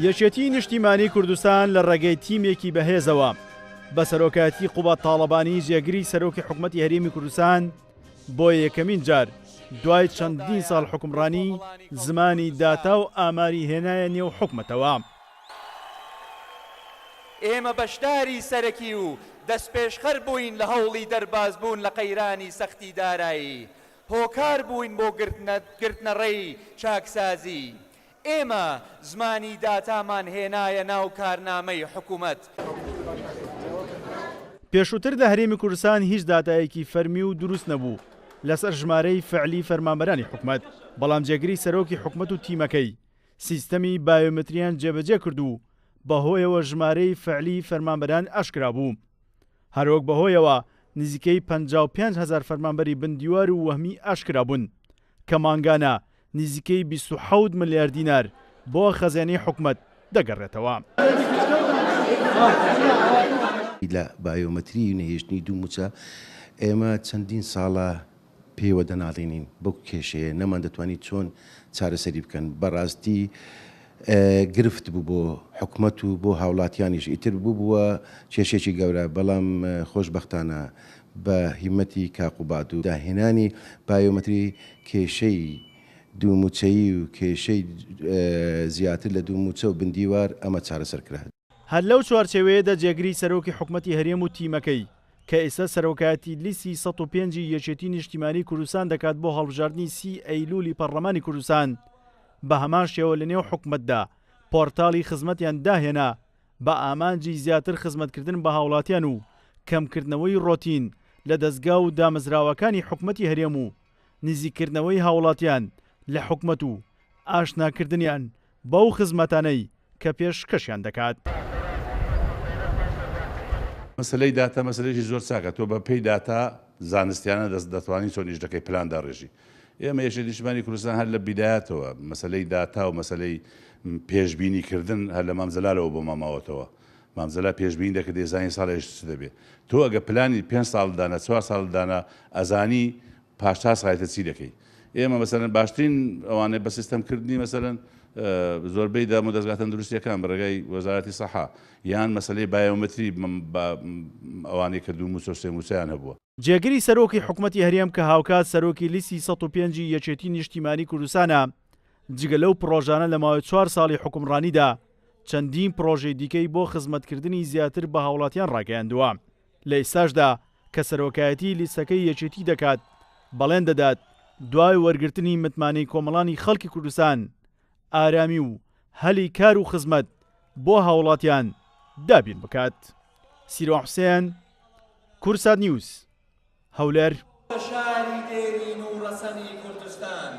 یەکێتیی نیشتیمانیی کوردستان لە ڕێگەی تیمێکی بەهێزەوە بە سەرۆکایەتی قوباد تاڵەبانی جێگری سەرۆکی حکومەتی هەرێمی کوردستان بۆ یەکەمین جار دوای چەندین ساڵ حوکمڕانی زمانی داتا و ئاماری هێنایە نێو حکومەتەوە. ئێمە بەشداری سەرەکی و دەستپێشخەر بووین لە هەوڵی دەربازبوون لە قەیرانی سەختی دارایی، هۆکار بووین بۆ گرتنەڕێی چاکسازی. ئێمە زمانی داتامان هێنایە ناو کارنامەی حکومەت. پێشووتر لە هەرێمی کوردستان هیچ داتایەکی فەرمی و دروست نەبوو لەسەر ژمارەی فعلی فەرمانبەرانی حکومەت، بەڵام جێگری سەرۆکی حکومەت و تیمەکەی سیستەمی بایۆمەتریان جێبەجێ کرد و بەهۆیەوە ژمارەی فعلی فەرمانبەران ئاشکرا بوو. هەروەک بەهۆیەوە نزیکەی 55 هەزار فەرمانبەری بن دیوار و وەهمی ئاشکرا بوون کە مانگانە نزیکەی 27 ملیار دینار بۆ خەزێنەی حکومەت دەگەڕێتەوە. لە بایۆمەتری و نەهێشتنی دوو مووچە ئێمە چەندین ساڵە پێوە دەناڵێنین بەو کێشەیە نەماندەتوانی چۆن چارەسەری بکەن بەڕاستی گرفت بوو بۆ حکومەت و بۆ هاوڵاتیانیش ئیتر بووبووە کێشێکی گەورە بەڵام خۆشبەختانە بە هیمەتی کاک قوباد و داهێنانی بایۆمەتری کێشەی دوو مووچەیی و کێشەی زیاتر لە دوو مووچە و بندیوار ئەمە چارەسەر کرا. هەر لەو چوارچێوەیەدا جێگری سەرۆکی حکومەتی هەرێم و تیمەکەی کە ئێستا سەرۆکایەتی لیستی 105 ی یەکێتی نیشتیمانی کوردستان دەکات بۆ هەڵبژاردنی سی ئەیلولی پەڕلەمانی کوردستان بە هەمان شێوە لە نێو حکومەتدا پۆرتاڵی خزمەتیان داهێنا بە ئامانجی زیاتر خزمەتکردن بە هاوڵاتیان و کەمکردنەوەی ڕۆتین لە دەزگا و دامەزراوەکانی حکومەتی هەرێم و نزیککردنەوەی هاوڵاتیان لە حکومەت و ئاشناکردنیان بەو خزمەتانەی کە پێشکەشیان دەکات. مەسەلەی داتا مەسەلەیەکی زۆر چاکە، تۆ بە پێی داتا زانستیانە دەست دەتوانی چۆن ئیش دەکەی پلان داڕێژی. ئێمە یەکێتی نیشتمانی کوردستان هەر لە بیدایەتەوە مەسەلەی داتا و مەسەلەی پێشبینی کردن هەر لە مام جەلالەوە بۆمان ماوەتەوە. مام جەلال پێشبینی دەکرد دەیزانی ساڵێ چ دەبێ. تۆ ئەگەر پلانی پێنج ساڵت دانا چوار ساڵت دانا ئەزانی پاش چوار ساڵی تر چی دەکەی. ئێمە مەسەلەن باشترین ئەوانەی بە سیستەم کردنی مەسەلەن زۆربەی دام و دەزگا تەندروستیەکان بە ڕێگای وەزارەتی سەحا یان مەسەلەی بایۆمەتری ئەوانەی کە دوو مووچە و سێ مووچەیان هەبووە. جێگری سەرۆکی حکومەتی هەرێم کە هاوکات سەرۆکی لیستی 105 ی یەکێتی نیشتیمانی کوردستانە، جگە لەو پڕۆژانە لە ماوەی چوار ساڵی حوکمڕانیدا چەندین پڕۆژەی دیکەی بۆ خزمەتکردنی زیاتر بە هاوڵاتیان ڕاگەیاندووە، لە ئیستاشدا کە سەرۆکایەتی لیستەکەی یەکێتی دەکات، بەڵێن دەدات دوای وەرگرتنی متمانەی کۆمەڵانی خەڵکی کوردستان، ئارامی و هەلی کار و خزمەت بۆ هاوڵاتیان دابین بکات. سیروان حوسێن، کوردسات نیوز، هەولێر. شاری دێرین و ڕەسەنی کوردستان.